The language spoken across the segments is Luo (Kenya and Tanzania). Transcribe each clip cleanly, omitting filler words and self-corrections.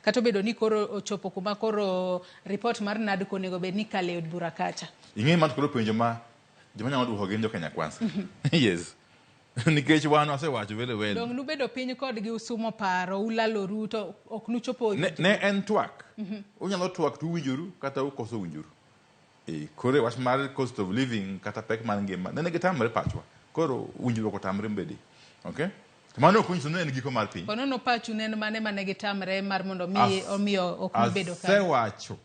Kata obedo ni koro ochopo kuma koro report mar NADCO onego bed ni kale e od bura kacha. Ing'e ma koro penjo ma joma nyalo duoko gin jo Kenya Kwanza. Yes. Nikech wan wasewacho very well. Dong' nubedo piny kodgi usumo paro, ulaloru to ok nuchopo Ne, ne en twak. Unyalo twak to uwinjoru kata ukoso winjoru. E, koro e wach mar cost of living kata pek mar ngima nene gitamre pachwa. Koro winjruok otamre mbedi. Okay? To mano ok onyiso ni en giko mar piny. Ponono pachu ne en mane mane gitamre mar mondo mi omiyo ok nubedo kanyo. Asewacho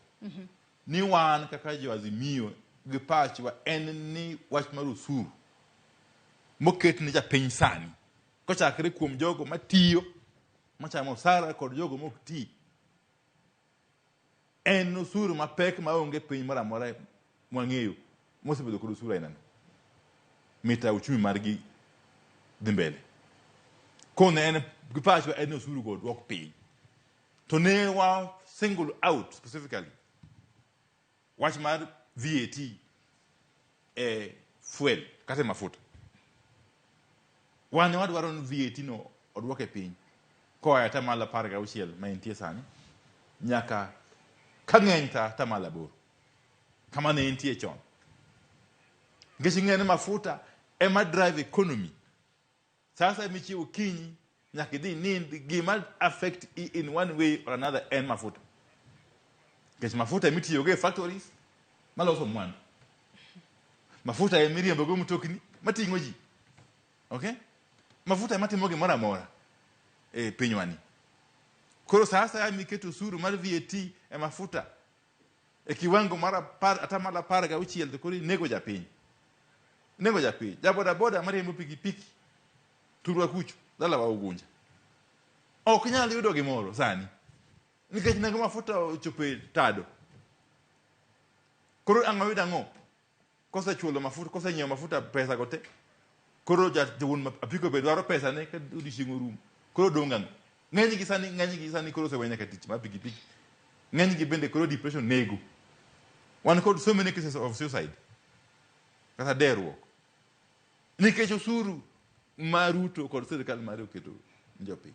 ni wan kaka jo Azimio gi pachwa en ni wach mar osuru moket ne japiny sani kochakre kuom jogo matiyo machamo osara kod jogo mok ti en osuru mapek maonge piny moro amora mwang'eyo mosebedo kod osuru ainano mita uchumi margi dhi mbele. Koro en gi pachwa en ni osuru go odwok piny. To ne wa single out specifically wach mar VAT e fuel kata e mafuta. Wan ne wadwaro ni VAT no odwok e piny koa e atamalo 16 ma entie sani nyaka ka ng'eny ta atamalo 8 kama ne entie chon. Nikech ing'eyo ni mafuta ema drive economy. Sasa michiewo okinyi nyaka idhi nind gima affect i in one way or another en mafuta. Nikech mafuta emitiyogo e factories maloso mwandu. Mafuta emiriembogo mtokni mating'o ji. Okay? Mafuta ema timo gimoro amora e pinywani. Koro sa asaya miketo osuru mar VAT e mafuta e kiwango mar atamalo 16 to koro inego japiny. Inego japiny. Ja boda boda mariembo pikipiki thurwa kucho dalawa Ugunja ok nyal yudo gimoro sani nikech nengo mafuta ochopo e tado. Koro ang' oyud ang'o? Kosechulo mafuta, kosenyiewo mafuta pesa go te. Koro wuon apiko be dwaro pesa ne ka odiochieng' orumo. Koro dong' ang'o? Ng'eny gi sani, ng'eny gi sani koro osewe nyaka tich mar pikipiki. Ng'eny gi bende koro depression nego. Wan kod so many cases of suicide. Kata derruok. Nikech osuru ma Ruto kod sirkal mare oketo ne jopiny.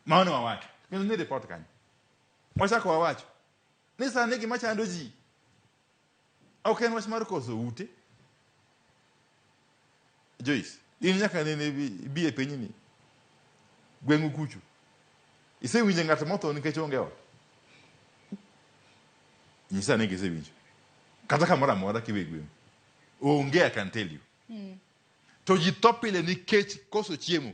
Mano wawacho. Kendo ni report kanyo. Wachako wawacho ni sani gima chando ji ok en wach mar koso ute. Joyce, in nyaka nene ibi e pinyni gweng'u kucho. Isewinjo ng'at motho nikech onge ot? Nyisa ni isewinjo. Kata kamoro amora kiwe gweng'u. Onge, I can tell you. To ji tho pile nikech koso chiemo.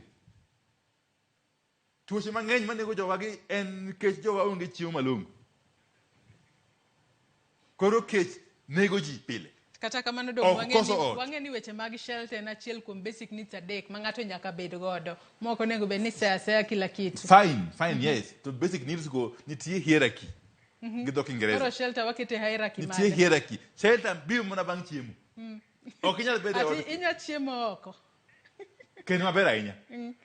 Tuoche mang'eny manego jowagi en nikech jowa onge chiemo malong'o. Koro kech nego ji pile. Kata kamano dong Ok wang'e koso ni, ot. wang'e ni weche mag shelter en achiel kuom basic needs adek ma ng'ato nyaka bed godo. Mok onego bed ni seya seya kila kitu. Fine, fine, yes. To basic needs go nitie hierarchy. Gi dho Kiingereza. Koro shelter wakete hierarchy Nitie mane? hierarchy. Shelter biro mana bang' chiemo. Ok inyal bedo e Ati ot inya chiemo oko. kendo maber ahinya.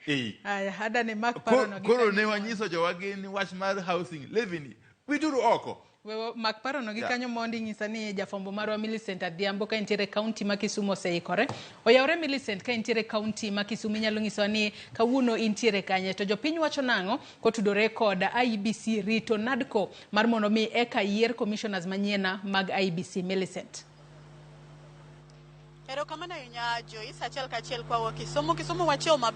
Eh. Aya, adani mak parono gi Koro kanyo ne mondi. wanyiso jowagi ni wach mar housing levy ni wituru oko. Wewe mak parono gi Yeah. kanyo mondi nyisa ni jafwambo marwa Millicent Adhiambo ka intiere kaunti ma Kisumu oseikore. Oyawore Millicent ka intiere kaunti ma Kisumu inyalo nyisowa ni kawuono intiere kanye to jopiny wacho nang'o kotudore kod IEBC rito NADCO mar mondo mi eka yier commissioners manyien mag IEBC. Millicent. Erokamano ahinya Joyce, achiel kachiel kwa Kisumu. Kisumu wachiew maber.